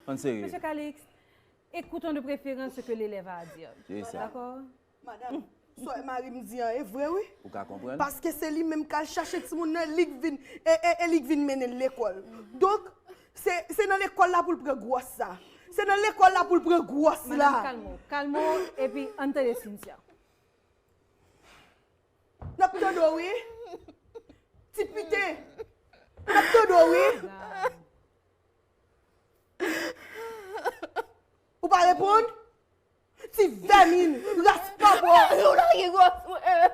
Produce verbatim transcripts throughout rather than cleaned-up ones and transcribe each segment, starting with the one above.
Ann serye. Mesye Calixte, écoutons de préférence ce que l'élève a à dire. Se sa. D'accord? Madanm, sa mari m di an e vre wi. Ou ka konprann? Paske se li menm k al chache timoun nan, li k vin, e, e, e li k vin mennen l lekòl. Donk, se, se nan lekòl la pou l pran gwòs sa. Se nan lekòl la pou l pran gwòs la. Madame, calme-vous. Calme-vous, epi ann tande Cynthia. N ap tande w wi. Ti piten. N ap tande w wi. Ou pa reponn? Ti vèmin, ras pòpò. Ou la ki gwòs mwen.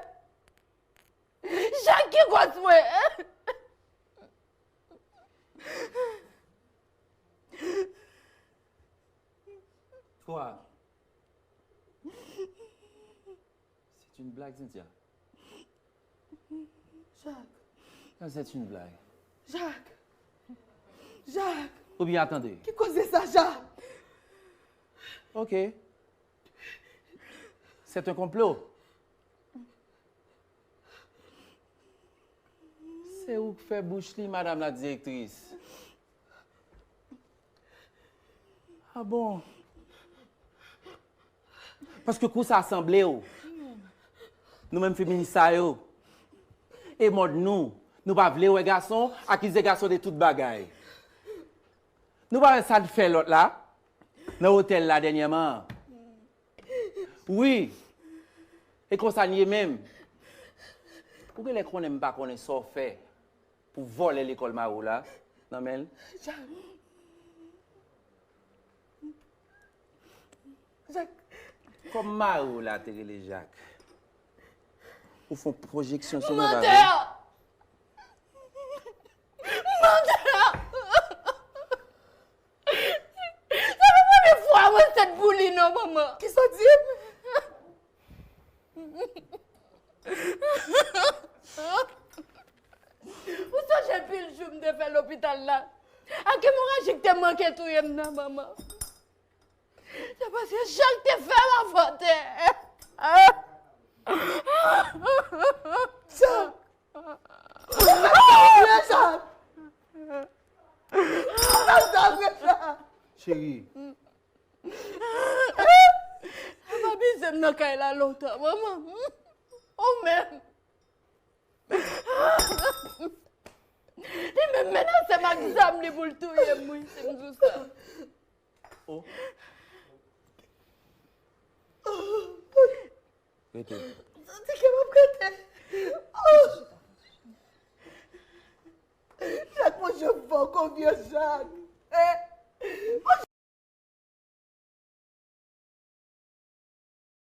Jak ki gwòs mwen. Quoi? C'est une blague, Cynthia. Jak, Non, c'est une blague. Jak, Jak, Ou bien attendez. ki koze sa, Jak? Ok. C'est un complot. Se ou k fè bouch li, madam la direktris. Ah bon? Paske kou sa sanble w. Nou menm feminis sa yo. E mòd nou, nou pa vle wè gason, akize gason de tout bagay. Nou pa wè sa l fè lòt la? Nan otèl la dènyèman. Wi. E konsa n ye menm. Ou genlè konnen m pa konnen sa w fè pou vòlè lekòl mari w la nan men l. Jak. Kòm mari w la te rele Jak. Ou fè yon pwojeksyon sou mwen, pa vre? Mantè! Mantè! Se pa premye fwa mwen sèt pou li non, manman. Ki sa w di m? Ou sonje pil jou m te fè lopital la? Ak emoraji k te manke touye m nan, manman. Se paske Jak te fè m avòte. Jak! Ou fè sa vre, Jak! Ou fè sa vre, Jak! Cheri. Sa pa bizye m nan kay la lontan, manman. Ou menm. Li menm menase m ak zam li pou l touye m, wi, si m di w sa. Oh. Rete. Santi ke m ap rete. Oh! Jak, mwen je fè w konfyans, Jak. Eh! Mwen